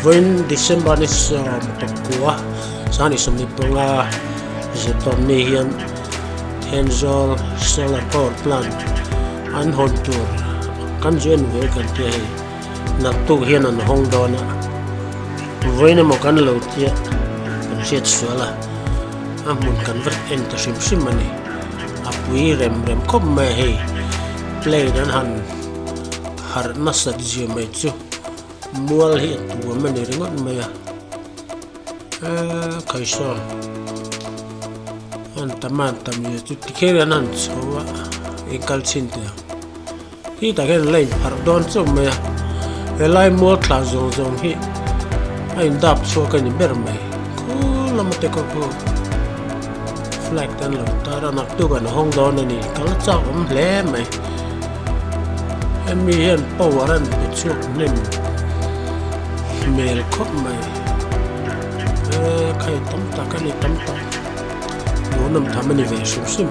Vawiin December ni 11 sani 15 zirtawpni hian Thenzawl Solar Power Plant an hawn tur kan zu en ve kan tia hei naktuk hian an hawng dawn a vawiin emaw kan lo tia kan hriat sual a a hmun kan va en ta hrim hrim a ni a pui rem rem khawp mai a hei plane an han harh nasat zia mai chu. Mual hi a tuam a ni ringawt mai a, eee khaisawn an tam a an tam zia chu tikhian hian an chho a inkal chhin teh ang khi tah khian an la inpharh dawn chauh mai a helai mual thlah zawng zawng hi a indap chhuak a ni ber mai khaw lama te kawr khu flag te an lo tar a naktuk an hawng dawn a ni kal chak awm hle mai. Hemi hian power an pe chhuak hnem hmel khawp mai eee khai tam tak a ni tam tak hmuhnawm tham a ni ve hrim hrim.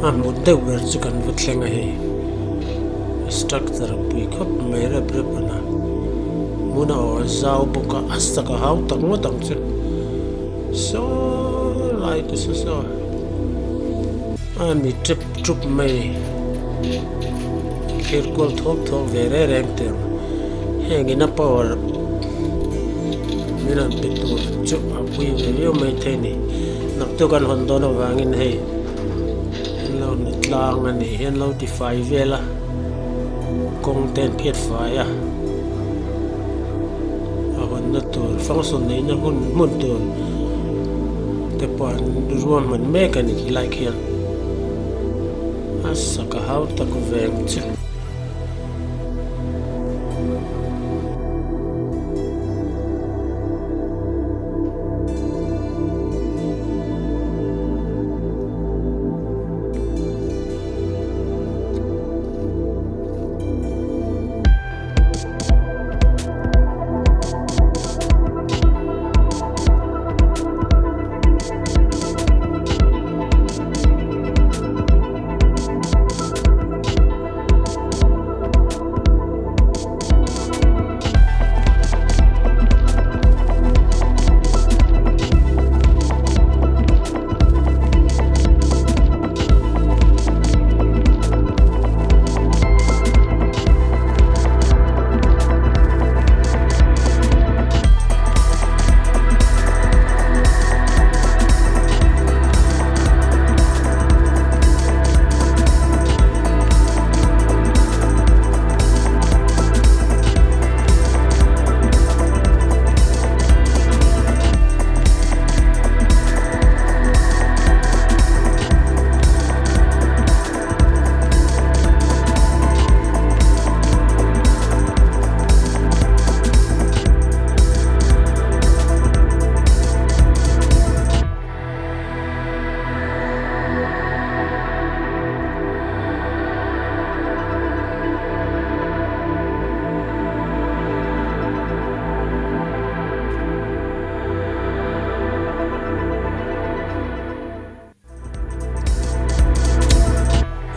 A hmuh deuh ber chu kan va thleng a hei structure a pui khawp mai rep rep a na hmun a awh a zau bawk a a sak a hau tak ngawt ang chu saw lai te saw saw a mi tep tup mai thlir kual thawk thawk ve reng reng teh ang heng in a power min rawn pe tur chu a pui ve viau maithei a ni. Naktuk an hawn dawn avangin hei an lo hna tlang a nih hi an lo ti fai vel a kawng te an phiat fai a a hawnna tur function neihna hun hmun tur te pawh an ruahman mek a ni khilai khian a sak a hau tak veng chu.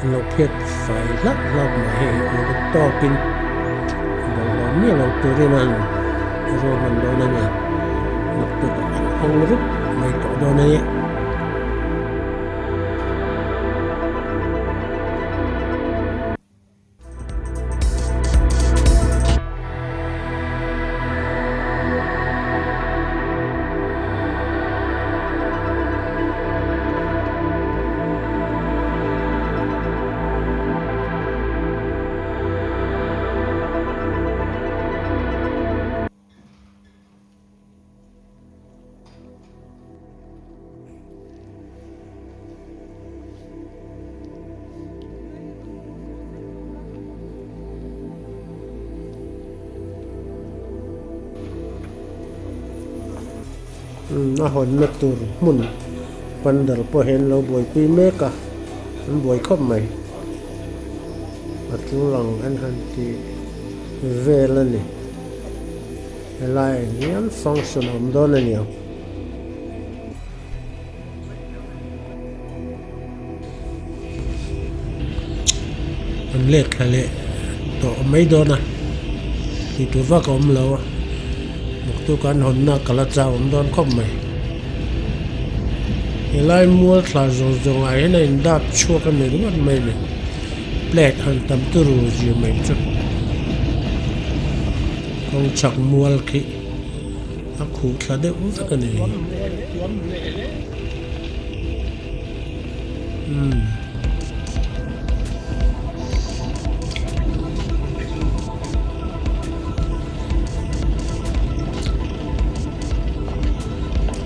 An lo phiat fai hlauh hlauh mai hei uluk tawkin bawlhhlawh miah lo turin an ruahman dawn a ni naktuk ah an hawng rup mai tawh dawn a ni. A hawnna tur hmun pandal pawh hi an lo buaipui mek a an buai khawp mai a tul ang an han ti vel a ni. Helai ah hian function a awm dawn a ni ang. Kan let thla leh tawh mai dawn a, tih tur vak a awm lo a, naktuk an hawnna ka la chau awm dawn khawp mai. Helai mual thla zawng zawng ah hian a in dap chhuak a ni ringawt mai a ni, plate han tam turu zir mai chu kawng chhak mual khi a khuh thla deuh vek a ni. Umm.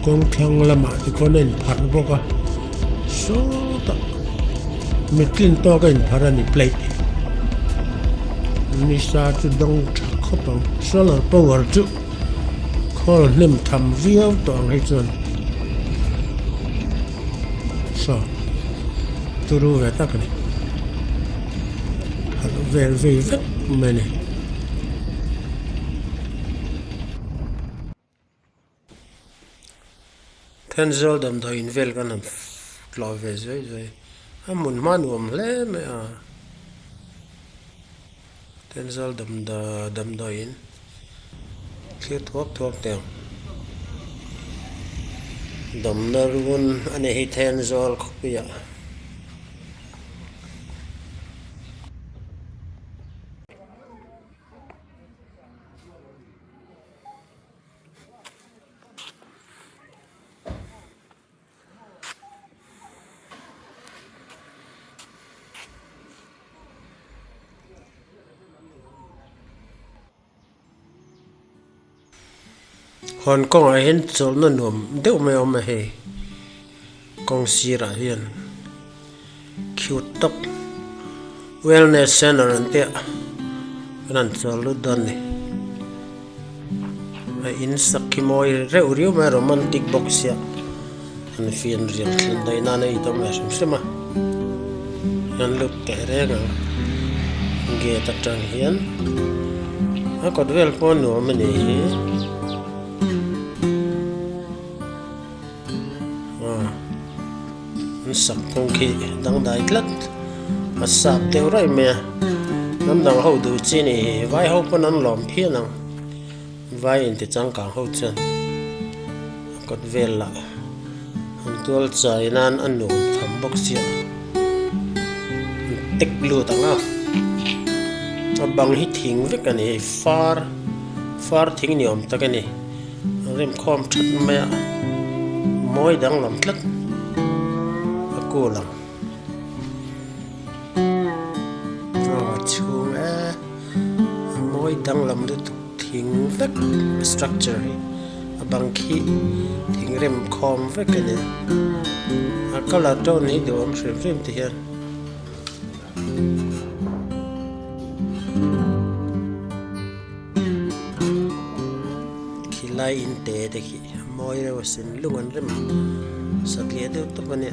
Kawng thlang lamah te khawn a inpharh bawk a sawtah mitlin tawk a inpharh a ni plate nisa chu dawng tha khawp ang solar power chu khawl hnem tham viau tawh ang hei chuan. Saw turu ve tak a ni phalh vel vei vek mai a ni. Thenzawl damdawi in vel kan han tlawh ve zuai zuai a hmun hma nuam hle mai a Thenzawl damdawi in thlir thuak thuak teh ang damna run a ni hi Thenzawl khawpuiah. Hawn kawngah hian chawlhna nuam deuh mai a awm a hei kawng sirah hian cute tak wellness center an tih a kan han chawl lut dawn a ni a in sak khi mawi reuh riau mai a romantic bawk sia an fian rial thlen daih nan a itawm ve hrim hrim a an lut teh reng ang gate atang hian a kawt vel pawh a nuam a nih hi aw an sak kawng khi dangdai tlat a sap deuh raih mai a hnam dang ho duh chi a nih hi vai ho pawn an lawm phian ang vai inti changkang ho chuan a kawt vel lah an tual chai nan a nuam tham bawk sia an tek lut ang a a bang hi thing vek a ni hei far far thing ni awm tak a ni. A remkhawm that mai a, mawi danglam tlat a kul ang. Aw a chhung e, a mawi danglam lutuk thing vek structure hi a bang khi thing remkhawm vek a ni a, a colour tone hi duhawm hrim hrim ti hian. Khilai in te te khi a mawi reuh asin lung an rem satliah deuh tawp a nia.